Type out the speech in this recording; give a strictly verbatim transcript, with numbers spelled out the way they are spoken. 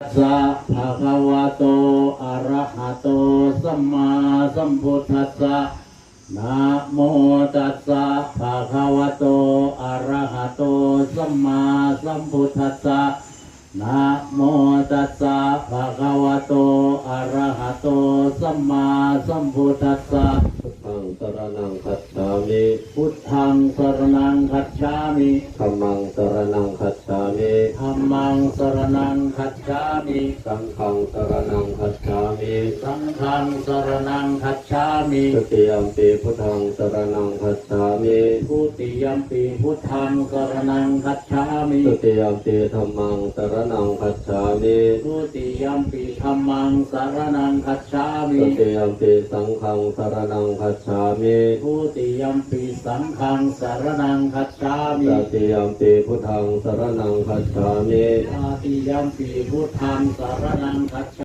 Tassa bhagavato arahato sammāsambuddhassa. Namo tassa bhagavato arahato sammāsambuddhassa. Namo tassa bhagavato arahato sammāsambuddhassa. Buddhaṃ saraṇaṃ gacchāmi. Buddhaṃ saraṇaṃ gacchāmi. Dhammaṃ saraṇaṃ gacchāmi. Dhammaṃ saraṇaṃ gacchāmi. Saṅghaṃ saraṇaṃ gacchāmi. Saṅghaṃ saraṇaṃ gacchāmi. Dutiyampi buddhaṃ saraṇaṃ gacchāmi. Dutiyampi buddhaṃ saraṇaṃ gacchāmi. Dutiyampi dhammaṃ saraṇaṃ gacchāmi. Dutiyampi dhammaṃ saraṇaṃ gacchāmi. Dutiyampi saṅghaṃ saraṇaṃ gacchāmi. Dutiyampi saṅghaṃ saraṇaṃ gacchāmi. Tatiyampi buddhaṃ saraṇaṃ gacchāmi. Tatiyampi buddhaṃ saraṇaṃ gacchāmi.